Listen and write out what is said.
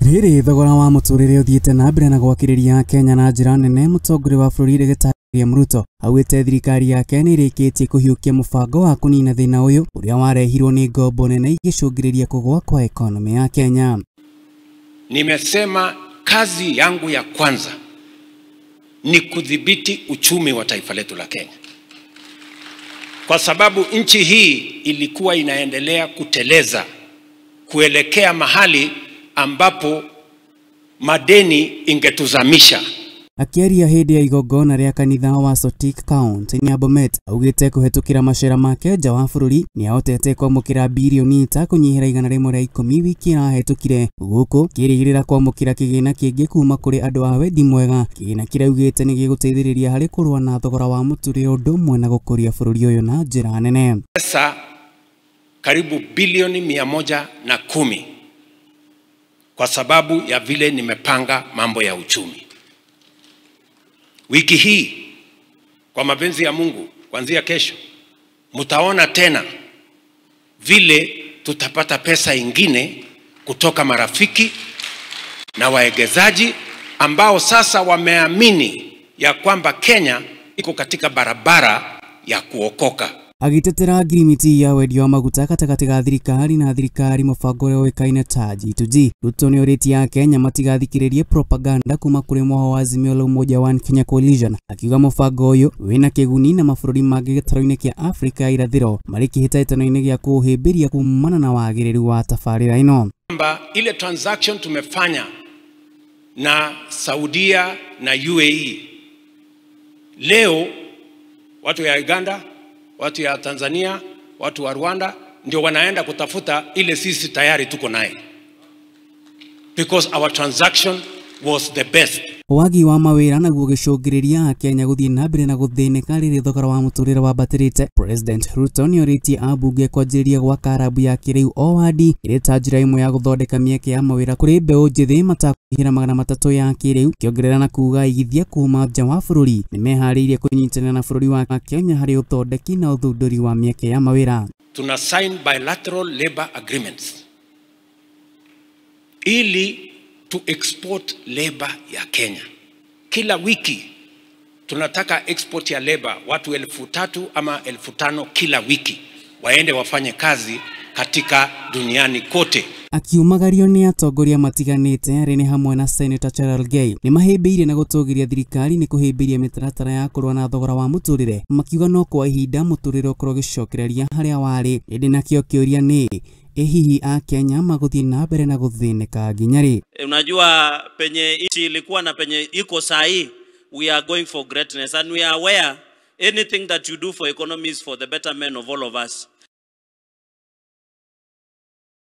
Rĩrĩ thogora wa mũtũrĩre ũthiĩte na mbere na gwakĩrĩria Kenya na njĩra nene, mũtongoria wa bũrũri Ndagĩtarĩ William Ruto augĩte thirikari yake nĩ ĩrĩkĩtie kũhiũkia mũbango wa kũnina thĩna ũyũ ũrĩa warehirwo nĩ ngombo nene igĩcũngĩrĩria kũgũa kwa economy ya Kenya. Nimesema kazi yangu ya kwanza ni kudhibiti uchumi wa taifa letu la Kenya, kwa sababu nchi hii ilikuwa inaendelea kuteleza kuelekea mahali ambapo madeni ingetuzamisha. Akĩaria hĩndĩ ya igongona rĩa kanitha wa Sotik County ya Bomet, augĩte kũhetũkĩra macera make nja wa bũrũri nĩahotete kwamũkĩra birioni ta kũnyihĩra 110 wiki ĩrahĩtũkire, gũkũ kĩrĩgĩrĩra kwamũkĩra kĩgĩna kĩngĩ kuma kũrĩ andũ a wendi mwega. Kĩgĩna kĩrĩa augĩte nĩgĩgũteithĩrĩria harĩ kũrũa na thogora wa mũtũrĩre ũndũ ũmwe na gũkũria bũrũri ũyũ na njĩra nene. Pesa karibu bilioni 110 kwa sababu ya vile nimepanga mambo ya uchumi. Wiki hii kwa mapenzi ya Mungu, kuanzia kesho mtaona tena vile tutapata pesa ingine kutoka marafiki na waegezaji ambao sasa wameamini ya kwamba Kenya iko katika barabara ya kuokoka. Agĩtetera ngirimiti ya wendia wa maguta gatagatĩ ga thirikari na thirikari mũbango ũrĩa ũĩkaine ta G2G, Ruto nĩorĩtie Akenya matigathikĩrĩrie propaganda kuma kũrĩ mwahũ wa Azimio la Umoja One Kenya Coalition, akiuga mũbango ũyũ wĩna kĩguni na mabũrũri mangĩ gĩtarũ-inĩ kĩa Afrika ya irathĩro marĩ kĩhĩtahĩtano-inĩ gĩa kũũhĩmbĩria kumana na wagĩrĩru wa tabarĩra ĩno. Kwamba ile transaction tumefanya na Saudia na UAE, leo watu ya Uganda, watu ya Tanzania, watu wa Rwanda ndio wanaenda kutafuta ile sisi tayari tuko naye, because our transaction was the best. Wagi wa mawĩra naguo gĩcũngĩrĩria Akenya gũthiĩ na mbere na gũthĩnĩka rĩrĩ thogora wa mũtũrĩre wambatĩrĩte. President Ruto nĩorĩtie ambunge kwanjĩrĩria gwaka arabu ya kĩrĩu o wadi ĩrĩ ta njĩra ĩmwe ya gũthondeka mĩeke ya mawĩra kũrĩ mbeũ njĩthĩ matakũihĩra 300 ya kĩrĩu, kĩongerera na kuga aigithia kuma nja wa bũrũri nĩmeharĩirie kũnyitanĩra na bũrũri wa Kenya harĩ ũthondeki na ũthundũri wa mĩeke ya mawĩra. Tuna sign bilateral labor agreements ili to export labor ya Kenya. Kila wiki tunataka export ya labor watu 3,000 ama 5,000 kila wiki waende wafanye kazi katika duniani kote. Akiumagario nĩ atongoria matiganĩte arĩa nĩ hamwe na Senator Cherargei nĩmahĩmbĩirie na gũtũgĩria thirikari nĩ kũhĩmbĩria mĩtaratara ya kũrũa na thogora wa mũtũrĩre, makiuga no kwa ihinda mũtũrĩre ũkorwo ũgĩcokereria harĩa warĩ. Ĩndĩ nakĩo kĩũria nĩ ĩ hihi Akenya magũthiĩ na mbere na gũthĩnĩka nginya rĩ? Unajua penye nchi ilikuwa na penye iko sahi, we are going for greatness and we are aware anything that you do for economy is for the betterment of all of us.